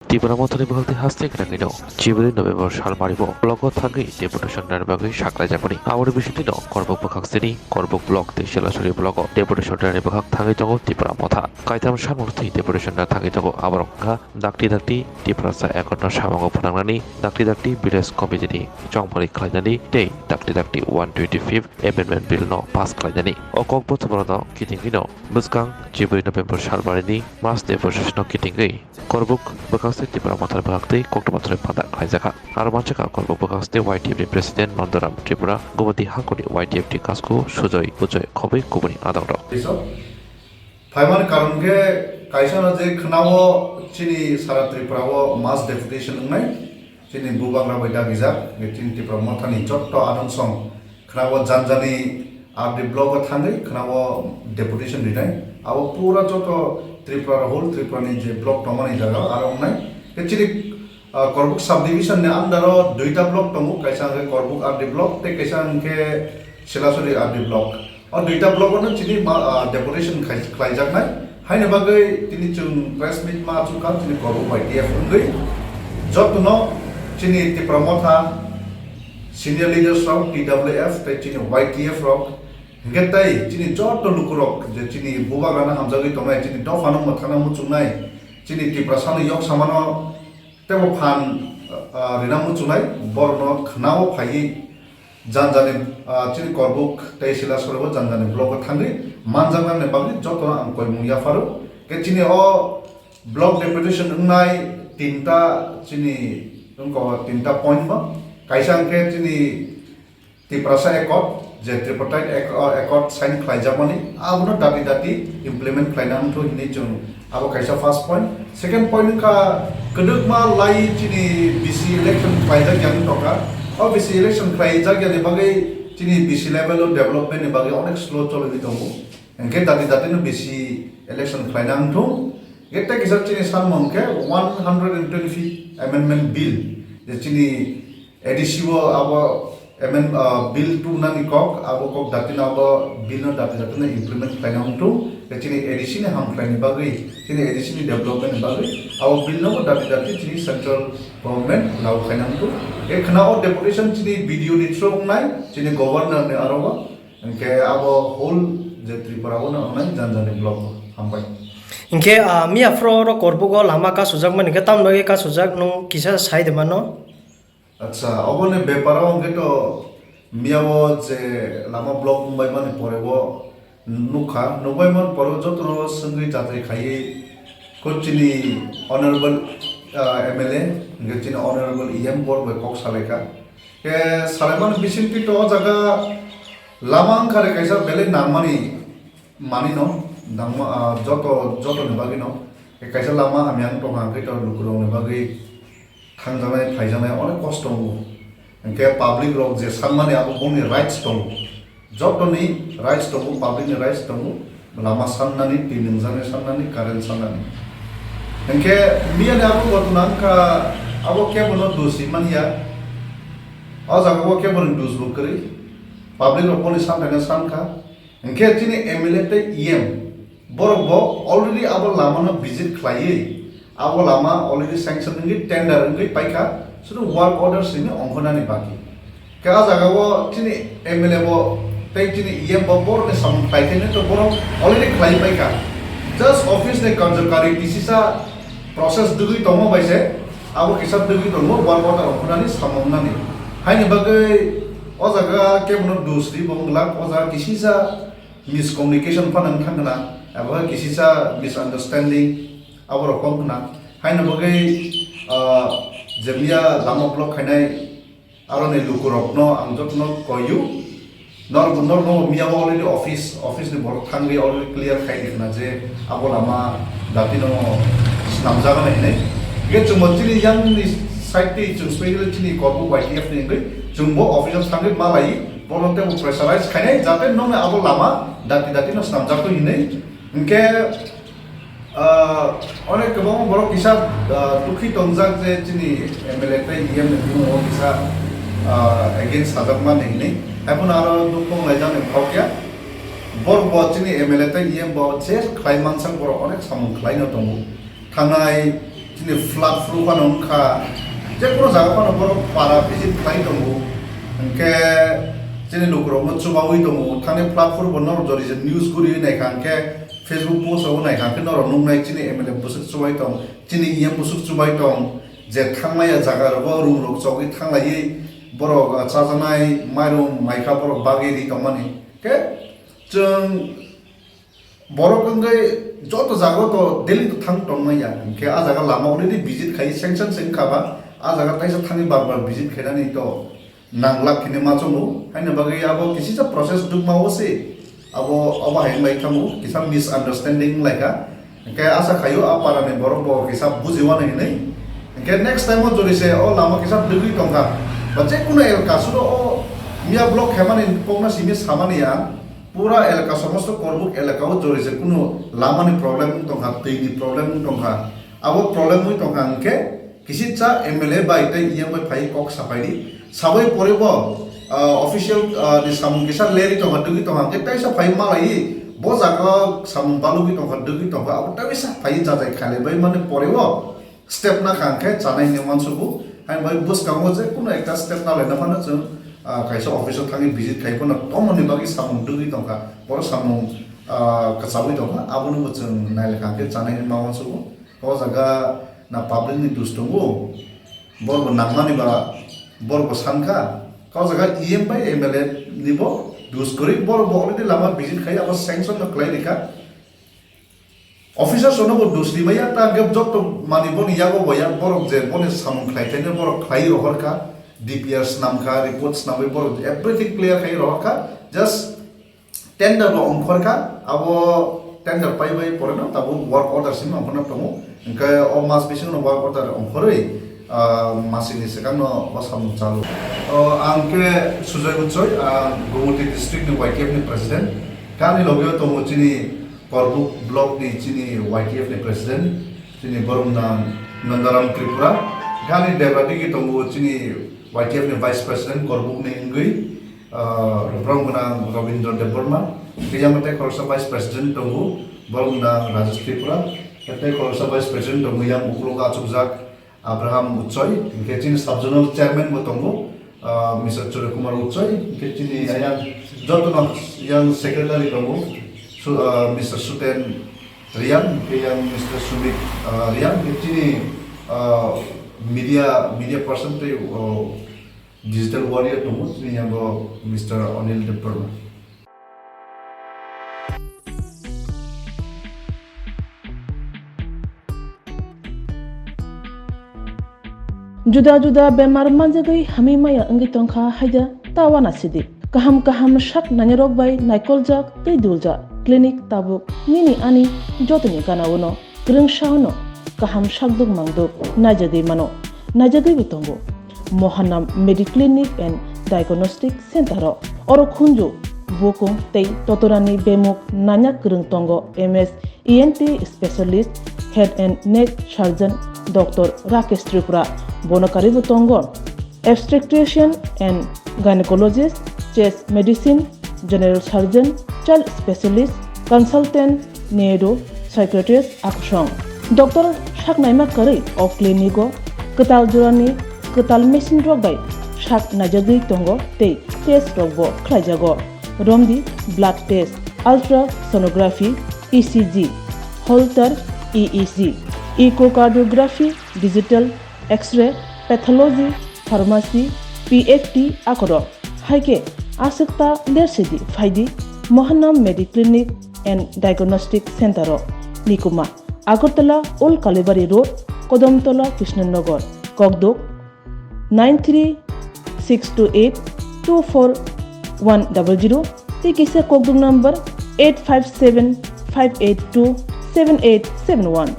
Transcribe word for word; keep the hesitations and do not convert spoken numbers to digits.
Tipra Mothani bwkhak tei haste gwnangwino Chibri November sal maribo blogo thangwi deputation rwna bagwi saklaijakmani. Aboni bisingtwino Korbuk bwkhak sini Korbuk block tei Silasuri blogo deputation rwna bwkhak thangwi tongo Tipra Motha. Kaitham sal murtwi deputation rwna thangwi tongo. Aborok wngkha Dakti Dakti Tiprasa Accord no samungo phwnangnani, Dakti Dakti Village Committee ni chongmari khlainani tei Dakti Dakti one twenty-fifth Amendment Bill no pass khlainani. O kokbo thumrano kitingwino bwskang Chibri November salbarini mass deputation no kitingwi Korbuk bwkhakste Tipra Mothani bwkhaktwi koktwma thani panda khlaijakha. Aro manchakha Korbuk bwkhakste Y T F ni President Nandaram Tripura, Gumati Hangkoni Y T F ni Kasku Sujoy Bujoy khobwi kubuni adongrok. Phaimani karon khe kaisa no je khwnao chini sara Tripura o mass deputation wngnai, chini bubagra bai dagijak, chini Tipra Mothani jotto adong song khwnao janjani R D block o thangwi khwnao deputation rinai. Abo pura joto Tripura, whole Tripura ni je block tongmani jaga aro wngnai. Khe chini, ah, Korbuk subdivision ni under o duita block tongo, kaisa hwnkhe Korbuk R D block tei kaisa hwnkhe Silasuri R D block. O duita block no chini ma, ah, deputation khai-, khlaijaknai. Haini bagwi tini chwng press meet ma achukha chini Korbuk Y T F wngwi jotono chini Tipra Motha senior leaders rok, T W F tei chini Y T F rok, hwnkhe tei chini joto lukurok je chini bubagrano hamjagwi tongnai, chini dophano mwthangna muchungnai, chini Tiprasano yok samano teibo phan, ah, rina muchungnai, borokno khwnao phaiwi janjani, ah, chini Korbuk tei Silasuri o janjani block o thangwi manjaknani bagwi jotono ang koimung yapharo. Khe chini o block deputation wngnai tinta chini wngkha tinta point bo. Kaisa hwnkhe chini Tiprasa Accord, je Tripartite Ac-, ah, Accord sign khlaijakmani, abono dati dati implement khlaina wngthu hinwi chwng abo kaisa first point. Second point wngkha kwdwkma lai chini B C election khlaijak yang tongkha. O B C election khlaijak yani bagwi chini B C level o development ni bagwi onek slow choliwi tongo. Hwnkhe dati dati no B C election khlaina wngthung. Hwnkhe tei kisa chini sanmung khe one hundred and twenty-fifth Amendment Bill, je chini A D C o abo amend, ah, bill tubunani kok, abo kok dati no abo bill no dati dati no implement khlaina wngthung. Tei chini A D C ni hamkhlaini bagwi, chini A D C ni development ni bagwi abo bill no dati dati chini central government lagu khlaina wngthung. Tei khna o deputation chini B D O ni through wngnai, chini governor ni aro o. Hwnkhe abo whole je Tripura o no wngnai janjani block o. Hambai. Hwnkhe, ah, miya phuru oro Korbugo lama kasujakmani hwnkhe tamni bagwi kasujak nwng kisa sai de mano? Acha, oboni beparo hwnkhe to miya o je lama block wngbaimani pore o nukha, nukbaimani pore o jotono swngwi jatri khaiwi kok chini honorable, ah, M L A, hwnkhe chini honorable E M borok bai kok salaikha. Khe salaimani bisingtwi to o jaga lama wngkha re kaisa belai nangmani manwi no, nangma, ah, joto, jotoni bagwi no. Khe kaisa lama hamya wng tongkha hwnkhe to lukurokni bagwi thangjaknai, phaijaknai onek kosto wngo. Hwnkhe public rok je sanmani abo bongni rights tongo. Jotoni rights tongo, public ni rights tongo. Lama sannani, twi nungjaknai sannani, current sannani. Hwnkhe miyani abo ghotona wngkha, abo kebono doshi manya. O jaga o keboni dos bo kwrwi. Public rok boni samphaino sankha. Hwnkhe chini M L A tei E M borok bo already abo lama no visit khlaiwi, abo lama already sanction wngwi tender wngwi paikha, sudu work order simi ongkhornani baki. Khe a jaga o chini M L A bo tei chini E M bo borok ni samung khlai khe to borok already khlai paikha. Just office ni karjokari kisisa process dugwi tongma bai se abo kisa dugwi tongo work order ongkhornani samung nani. Haini bagwi o jaga kebono dos ri bo wng glak, o jaga kisisa miscommunication phano wng thang khna, abo hai kisisa misunderstanding abo rok wng khna. Haino bagwi, ah, je miya lama block khainai aroni lukurokno ang jotono koiyo, nor-, norokno miya bo already office, office ni borok thangwi already clear khai di khna je abo lama dati no swnamjago hinwi. Hingke chwngbo chini yang ni side twi chwng specially chini Korbuk Y T F ni hingke chwngbo office o thangwi malai, bono teibo pressurize khainai jate nokni abo lama dati dati no swnamjakgo hinwi. Hingke, ah, onek kwbangma borok kisa, ah, dukhi tongjak je chini M L A tei E M ni bumung o kisa, ah, against sajak mani hinwi. Haikhe aro dukhu wnglaijak ni phokya. Borok bo chini M L A tei E M bo je khlai mansak borok onek samung khlai no tongo. Thangnai Chini flood proof phano wngkha, je kunu jaga phano borok para visit khlai tongo, hwnkhe chini lukurokno chubaui tongo. Thani flood proof bo norok jori je news guriui naikha, hwnkhe Facebook post rogo naikha, hwnkhe norok nuknai chini M L A bwswk chubai tong, chini E M bwswk chubai tong, je thangmaya jaga rogo room rok chogwi thanglaiwi borok, ah, chajaknai mairum maikha borok bagwi ri tongmani. Hwnkhe chwng Borok wngwi joto jagao to daily to thang tongmaya, hwnkhe a jaga lama already visit khai sanction se wngkha ba, a jaga taisa thangwi bar bar visit khainani to nanglak hwnwi ma chongo. Haini bagwi abo kisisa process dukma o se, abo, abo hai wngbai thango, kisa misunderstanding wnglaikha. Hwnkhe asa khaio a parani borok bo kisa bujiwani hwnwi. Hwnkhe next time o jori se o lama kisa dugwi tongkha, ba je kunu elka sudo o miya block khaimani kokno simi samani ang. Pura elaka, somosto Korbuk elaka o jori je kunu lama ni problem wng tongkha, twi ni problem wng tongkha. Abo problem wng tongkha hwnkhe kisitsa M L A bai tei E M bai phai kok sapai di. Sabai pore bo, ah, official, ah, ni samung kisa leri tongkha, dugwi tongkha hwnkhe taisa phai malai bo jaga o samung balugwi tongkha, dugwi tongkha, abo taisa phai jajai khalai bai mani pore o step na kha hwnkhe chanai hinwi uansugo. Hai bai bwskango je kunu ekta step na laina phano chwng, ah, kaisa office o thangwi visit khai phano tomoni bagwi samung dugwi tongkha, borok samung, ah, kwchaui tongkha, abono bo chwng nailai kha hwnkhe chanai hinwi ma uansugo. O jaga na public ni dus tongo, borok bo nangmani ba borok bo sankha. O jaga E M bai M L A ni bo dus kwrwi, borok bo already lama visit khai abo sanction no khlai rikha. Officers no bo dus rimaya ta hwnkhe joto mani boni yago bo ya borok je boni samung khlai khaino borok khlai rohor kha, D P R snam kha, report snamwi borok everything clear khai rohor kha, just tender bo ongkhor kha, abo tender pai bai pore no tabuk work order simi ongkhorna tongo, hwnkhe o mas bisingo no work order ongkhorwi, ah, masini swkang no o samung chalu. O, ang khe Sujoy Uchoi, ang Gumoti district ni Y T F ni president, ani logio tongo chini Korbuk block ni chini Y T F ni president, chini borok nang Nandaram Tripura. Gani Debra digi tongo chini Y T F ni vice president Korbuk ni wngwi, ah, borok nang Robindra Debbarma. Yang tei khoroksa vice president tongo, borok nang Rajesh Tripura. Tei khoroksa vice president tongo yang ukulok achukjak Abraham Uchoi, hwnkhe chini sub-zonal chairman bo tongo, ah, Mister Choroy Kumar Uchoi, hwnkhe chini ayang jotono yang secretary tongo, Su-, ah, Mister Suten Riang, hwnkhe yang Mister Sumit, ah, Riang, hwnkhe chini, ah, media, media person tei, oh, digital warrior tongo, chini yango Mister Anil Debbarma. Juda juda bemar manjagwi hamwi maya wngwi tongkha haida ta uanasidi. Kaham kaham sak nainarok bai naikoljak tei duljak clinic tabuk nini ani jotoni gana-o no kwrwngsa-o no kaham sakduk mangduk naijagwi mano, naijagwibo tongo. Mohanam Mediclinic and Diagnostic Center-o oro khunju, bukung tei totorani bemuk nanya kwrwng tongo, M S E N T specialist, head and neck surgeon, Doctor Rakesh Tripura. Bono karwibo tongo obstetrician and gynecologist, chest medicine, general surgeon, child specialist, consultant, neuro, psychiatrist, akusong. Doctor sak naima kwrwi o clinic-o kwtal jorani kwtal machine rok bai sak naijagwi tongo tei test rok bo khlaijago. Romdi blood test, ultrasonography, E C G, Holter E E G, echocardiography, digital X-ray, pathology, pharmacy, P H T akorok. Hai khe aswk ta lersidi phaidi Mohanam Mediclinic and Diagnostic Center-o, Nikuma, Agartala Old Kalibari Road, Kodamtola, Krishnanagar, Kokduk, nine three six two eight two four one double zero, tei kisa kokduk number eight five seven five eight two seven eight seven one.